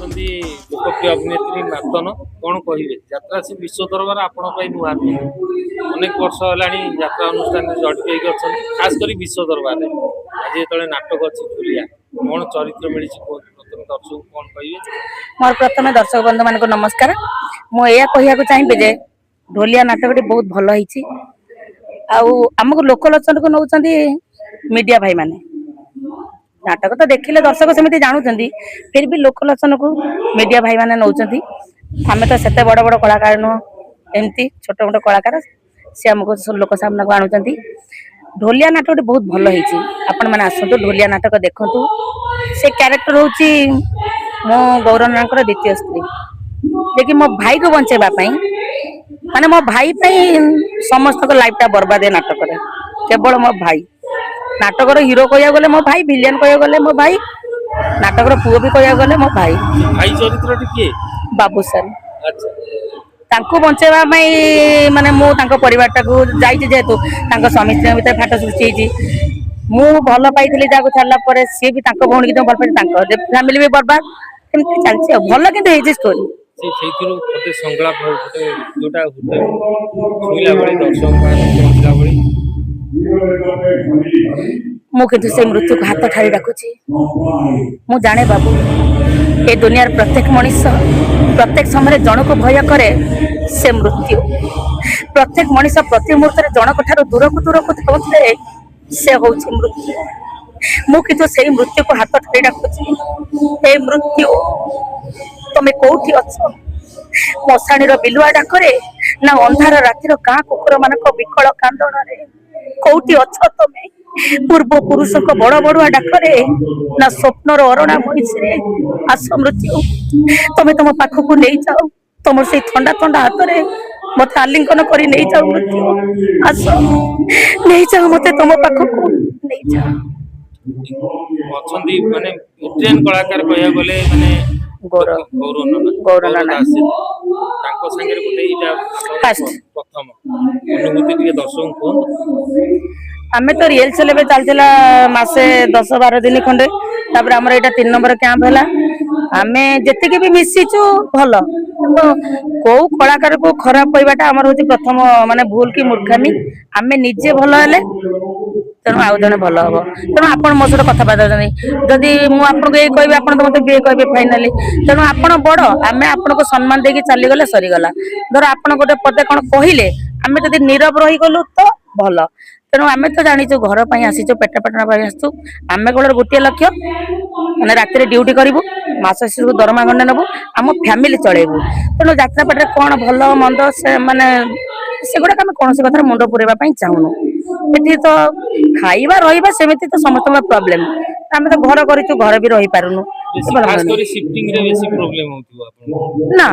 ଅଛନ୍ତି ଲୋକପ୍ରିୟ ଅଭିନେତ୍ରୀ ନାତନ। କଣ କହିବେ? ଯାତ୍ରା ସେ ବିଶ୍ୱ ଦରବାର ଆପଣଙ୍କ ପାଇଁ ନୂଆ ନୁହେଁ। ଅନେକ ବର୍ଷ ହେଲାଣି ଯାତ୍ରା ଅନୁଷ୍ଠାନରେ ଜଡ଼ିତ ହେଇକି ଅଛନ୍ତି, ଖାସ କରି ବିଶ୍ୱ ଦରବାରରେ। ଆଜି ଯେତେବେଳେ ନାଟକ ଅଛି ଝୁଲିଆ, କଣ ଚରିତ୍ର ମିଳିଛି କୁହନ୍ତୁ। ପ୍ରଥମେ ଦର୍ଶକଙ୍କୁ କଣ କହିବେ? ମୋର ପ୍ରଥମେ ଦର୍ଶକ ବନ୍ଧୁ ମାନଙ୍କୁ ନମସ୍କାର। ମୁଁ ଏଇଆ କହିବାକୁ ଚାହିଁବି ଯେ ଢୋଲିଆ ନାଟକଟି ବହୁତ ଭଲ ହେଇଛି। ଆଉ ଆମକୁ ଲୋକଲୋଚନକୁ ନଉଛନ୍ତି ମିଡିଆ ଭାଇ ମାନେ। ନାଟକ ତ ଦେଖିଲେ ଦର୍ଶକ ସେମିତି ଜାଣୁଛନ୍ତି, ଫିର ବି ଲୋକଲୋଚନକୁ ମିଡିଆ ଭାଇ ମାନେ ନଉଛନ୍ତି। ଆମେ ତ ସେତେ ବଡ ବଡ କଳାକାର ନୁହଁ, ଏମିତି ଛୋଟ ମୋଟ କଳାକାର। ସେ ଆମକୁ ସବୁ ଲୋକ ସାମ୍ନାକୁ ଆଣୁଛନ୍ତି। ଢୋଲିଆ ନାଟକଟି ବହୁତ ଭଲ ହେଇଛି। ଆପଣ ମାନେ ଆସନ୍ତୁ, ଢୋଲିଆ ନାଟକ ଦେଖନ୍ତୁ। ସେ କ୍ୟାରେକ୍ଟର ହଉଛି ମୁଁ ଗୌରନାଙ୍କର ଦ୍ୱିତୀୟ ସ୍ତ୍ରୀ, ଯେ କି ମୋ ଭାଇକୁ ବଞ୍ଚେଇବା ପାଇଁ, ମାନେ ମୋ ଭାଇ ପାଇଁ ସମସ୍ତଙ୍କ ଲାଇଫ ଟା ବର୍ବାଦ। ଏ ନାଟକରେ କେବଳ ମୋ ଭାଇ। ନାଟକର ହିରୋ କହିବାକୁ ଗଲେ ମୋ ଭାଇ, ଭିଲିଆନ କହିବାକୁ ଗଲେ ମୋ ଭାଇ, ନାଟକର ପୁଅ ବି କହିବାକୁ ଗଲେ ମୋ ଭାଇ। ଭାଇ ଚରିତ୍ରଟି କିଏ? ବାବୁସାନ। ତାଙ୍କୁ ବଞ୍ଚେଇବା ପାଇଁ ମାନେ ମୁଁ ତାଙ୍କ ପରିବାରଟାକୁ ଯାଇଛି। ଯେହେତୁ ତାଙ୍କ ସ୍ୱାମୀ ସ୍ତ୍ରୀଙ୍କ ଭିତରେ ଫାଟ ସୃଷ୍ଟି ହେଇଛି, ମୁଁ ଭଲ ପାଇଥିଲି ଯାହାକୁ, ଛାଡ଼ିଲା ପରେ ସିଏ ବି ତାଙ୍କ ଭଉଣୀକି ଯୋଉ ଭଲ ପାଇଛି, ତାଙ୍କ ଫ୍ୟାମିଲି ବି ବର୍ବାଦ। ଏମିତି ଚାଲିଛି। ଆଉ ଭଲ କିନ୍ତୁ ହେଇଛି ଷ୍ଟୋରି। ସେଇଥିରୁ ଗୋଟେ ସଂଳାପ ହଉ, ଗୋଟେ ଯୋଉଟା ହୃଦୟ ଛୁଇଁଲା ଭଳି, ଦର୍ଶକଙ୍କ ପାଖରେ ପହଞ୍ଚିଲା ଭଳି। ମୁଁ କିନ୍ତୁ ସେଇ ମୃତ୍ୟୁକୁ ହାତ ଠାରି ଡାକୁଛି। ମୁଁ ଜାଣେ ବାବୁ, ଏ ଦୁନିଆର ପ୍ରତ୍ୟେକ ମଣିଷ ପ୍ରତ୍ୟେକ ସମୟରେ ଜଣକୁ ଭୟ କରେ, ସେ ମୃତ୍ୟୁ। ପ୍ରତ୍ୟେକ ମଣିଷ ପ୍ରତି ମୁହୂର୍ତ୍ତରେ ଜଣକ ଠାରୁ ଦୂରକୁ ଦୂରକୁ ଯାଉଥିଲେ, ସେ ହଉଛି ମୃତ୍ୟୁ। ମୁଁ କିନ୍ତୁ ସେଇ ମୃତ୍ୟୁକୁ ହାତ ଠାରି ଡାକୁଛି। ଏ ମୃତ୍ୟୁ, ତମେ କୋଉଠି ଅଛ? ମଶାଣିର ବିଲୁଆ ଡାକରେ ନା ଅନ୍ଧାର ରାତିର ଗାଁ କୁକୁର ମାନଙ୍କ ବିକଳ କାନ୍ଦଣାରେ? କୋଉଠି ଅଛ ତମେ? ପୂର୍ବ ପୁରୁଷଙ୍କ ବଡ ବଡୁଆ ଡାକରେ ନା ସ୍ୱପ୍ନର ଅରଣା ମଇଁଷିରେ? ଆସ ମୃତ୍ୟୁ, ତମେ ତମ ପାଖକୁ ନେଇଯାଅ। ତମର ସେଇ ଥଣ୍ଡା ଥଣ୍ଡା ହାତରେ ମତେ ଆଲିଙ୍ଗନ କରି ନେଇଯାଅ। ମୃତ୍ୟୁ, ଆସ, ନେଇଯାଅ ମତେ, ତମ ପାଖକୁ ନେଇଯାଅ। ଅଛନ୍ତି ମାନେ ଭେଟେରାନ କଳାକାର କହିବାକୁ ଗଲେ ମାନେ ଗୌରବ। ଗୌରବ ନନା। ଗୌରବ ନନା। ଦାସ ଜୀ। ତାଙ୍କ ସାଙ୍ଗରେ ଗୋଟେ ଏଇଟା ଆପଣଙ୍କର First. ପ୍ରଥମ ଅନୁଭୂତି ଟିକେ ଦର୍ଶକଙ୍କୁ କୁହନ୍ତୁ। ଆମେ ତ ରିହର୍ସାଲ ଏବେ ଚାଲିଥିଲା ମାସେ 10-12 ଦିନ ଖଣ୍ଡେ। ତାପରେ ଆମର ଏଇଟା 3 ନମ୍ବର କ୍ୟାମ୍ପ ହେଲା। ଆମେ ଯେତିକି ବି ମିଶିଛୁ ଭଲ। ତ କୋଉ କଳାକାରକୁ ଖରାପ କହିବାଟା ଆମର ହଉଛି ପ୍ରଥମ ମାନେ ଭୁଲ କି ମୂର୍ଖାମି। ଆମେ ନିଜେ ଭଲ ହେଲେ ତେଣୁ ଆଉ ଜଣେ ଭଲ ହବ। ତେଣୁ ଆପଣ ମୋ ସହିତ କଥାବାର୍ତ୍ତା ହଉଛନ୍ତି, ଯଦି ମୁଁ ଆପଣଙ୍କୁ ଏଇ କହିବି, ଆପଣ ତ ମତେ ବି କହିବେ ଫାଇନାଲି। ତେଣୁ ଆପଣ ବଡ, ଆମେ ଆପଣଙ୍କୁ ସମ୍ମାନ ଦେଇକି ଚାଲିଗଲେ ସରିଗଲା। ଧର ଆପଣ ଗୋଟେ ପଦେ କଣ କହିଲେ, ଆମେ ଯଦି ନୀରବ ରହିଗଲୁ ତ ଭଲ। ତେଣୁ ଆମେ ତ ଜାଣିଛୁ, ଘର ପାଇଁ ଆସିଛୁ, ପେଟ ପାଟଣା ପାଇଁ ଆସିଛୁ। ଆମେ କେବଳ ଗୋଟିଏ ଲକ୍ଷ୍ୟ, ମାନେ ରାତିରେ ଡ୍ୟୁଟି କରିବୁ, ମାସ ଶେଷକୁ ଦରମା ଗଣ୍ଡେ ନେବୁ, ଆମ ଫ୍ୟାମିଲି ଚଳେଇବୁ। ତେଣୁ ଯାତ୍ରା ପାଟିରେ କଣ ଭଲ ମନ୍ଦ ସେ ମାନେ ସେଗୁଡାକ ଆମେ କୌଣସି କଥାରେ ମୁଣ୍ଡ ପୁରେଇବା ପାଇଁ ଚାହୁଁନୁ। ଏଠି ତ ଖାଇବା ରହିବା ସେମିତି ତ ସମସ୍ତଙ୍କର ପ୍ରୋବ୍ଲେମ। ଆମେ ତ ଘର କରିଛୁ, ଘରେ ବି ରହିପାରୁନୁ। ବେଶୀ ଭଲ ଖାସ ମନ୍ଦ। କରି ସିଫ୍ଟିଂ ରେ ବେଶୀ ପ୍ରୋବ୍ଲେମ ହଉଥିବ ଆପଣଙ୍କୁ? ନା,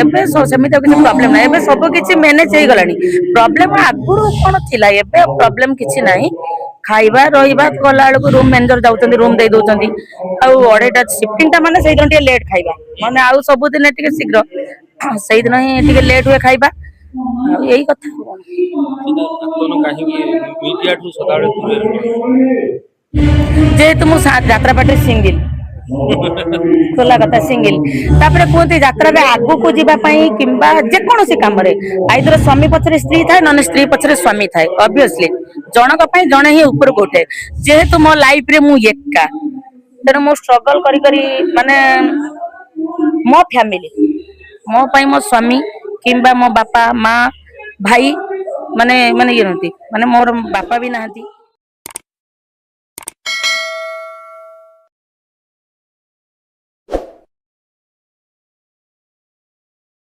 ଏବେ ସେମିତି ଆଉ କିଛି ପ୍ରୋବ୍ଲେମ ନାହିଁ। ଏବେ ସବୁ କିଛି ମ୍ୟାନେଜ ହେଇଗଲାଣି। ପ୍ରୋବ୍ଲେମ ଆଗରୁ କଣ ଥିଲା, ଏବେ ପ୍ରୋବ୍ଲେମ କିଛି ନାହିଁ। ଖାଇବା ରହିବା ଗଲା ବେଳକୁ ରୁମ ମ୍ୟାନେଜର ଯାଉଛନ୍ତି, ରୁମ ଦେଇ ଦଉଛନ୍ତି। ଆଉ 2:30 ସିଫ୍ଟିଂ ଟା ମାନେ ସେଇଦିନ ଟିକେ ଲେଟ୍ ଖାଇବା, ମାନେ ଆଉ ସବୁଦିନ ଟିକେ ଶୀଘ୍ର, ସେଇଦିନ ହିଁ ଟିକେ ଲେଟ୍ ହୁଏ ଖାଇବା। ଆଉ ଏଇ କଥା, ଆଉ କଣ। ନାତନ କାହିଁକି ମିଡିଆଠୁ ସଦାବେଳେ ଦୂରରେ ରୁହନ୍ତି? ଯେହେତୁ ମୁଁ ଯାତ୍ରା ପାର୍ଟିରେ ସିଙ୍ଗିଲ, ଖୋଲା କଥା, ସିଙ୍ଗିଲ। ତାପରେ କୁହନ୍ତି ଯାତ୍ରାରେ ଆଗକୁ ଯିବା ପାଇଁ କିମ୍ବା ଯେକୌଣସି କାମରେ ଆଇଦର ସ୍ୱାମୀ ପଛରେ ସ୍ତ୍ରୀ ଥାଏ, ନହେଲେ ସ୍ତ୍ରୀ ପଛରେ ସ୍ୱାମୀ ଥାଏ। ଅବଭିୟସଲି ଜଣଙ୍କ ପାଇଁ ଜଣେ ହିଁ ଉପରକୁ ଉଠେ। ଯେହେତୁ ମୋ ଲାଇଫରେ ମୁଁ ଏକା, ତେଣୁ ମୁଁ ଷ୍ଟ୍ରଗଲ କରି କରି ମାନେ ମୋ ଫ୍ୟାମିଲି, ମୋ ପାଇଁ ମୋ ସ୍ୱାମୀ କିମ୍ବା ମୋ ବାପା ମା ଭାଇ ମାନେ ମାନେ ଇଏ ନୁହନ୍ତି, ମାନେ ମୋର ବାପା ବି ନାହାନ୍ତି।